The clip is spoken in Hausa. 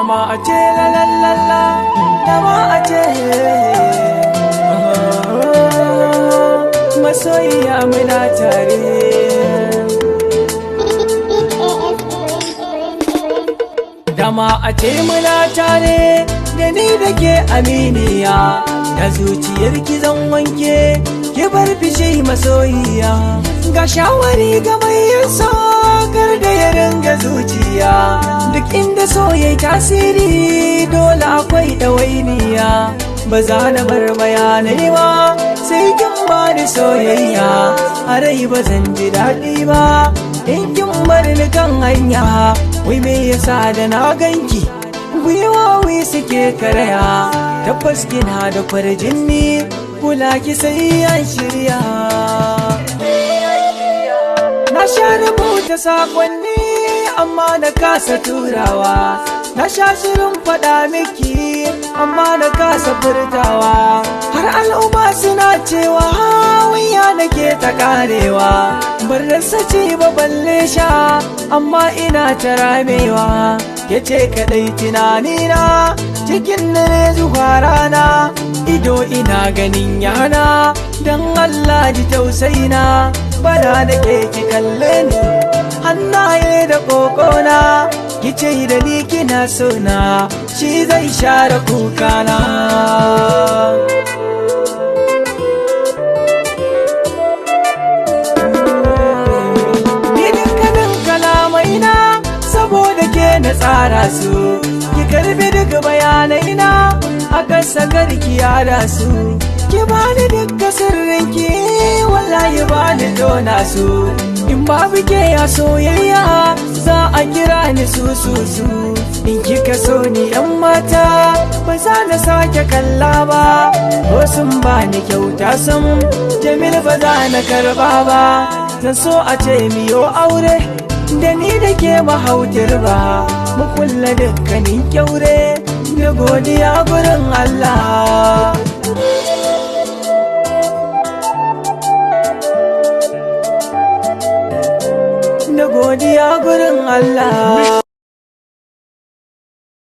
Dama a ce la la la la, dama a ce masoyiya muna tare. Dama a ce muna tare da ni da ke aminiya, da zuciyar ki zan wanke ki bar fishi masoyiya. Ga shawari ga mai yin kar da ya ringa zuciya, duk inda so yayi tasiri dole akwai ɗawainiya. Ba za na bar bayanai ba sai kin bani soyayya, a rai ba zan ji daɗi ba in kin bar ni kan hanya. Wai me yasa da na ganki gwiwowi suke karaya? Tabbas kina da kwarjini, kula ki sai an shirya. Na sha rubuta sakonni amma na kasa turawa, na sha shirin faɗa miki amma na kasa furtawa. Har al'umma suna cewa wuya nake ta karewa, ban rasa ci ba balle sha amma ina ta ramewa. Yace kaɗai tunanina cikin dare zuwa rana, ido ina ganin yana. Don Allah ji tausaina, bana da ke ki kalle ni, hannaye da kokona, kice da ni kina sona, shi zai share kukana. Ni dukkanin kalamaina saboda ke na tsara su, ki karbi duk bayanaina a kasa karki yada su. Ki bani dukka sirrinki, wallahi bani tona su. In babu ke ya soyayya za a kira ni su su su. In kika so ni yan mata ba za na sake kalla ba, ko sun bani kyauta sam Jamil ba za na karba ba. Zan so a ce miyo aure da ni da ke mahautar ba, mu kulla dukkanin kyaure da godiya gurin Allah. Da godiya gurin Allah.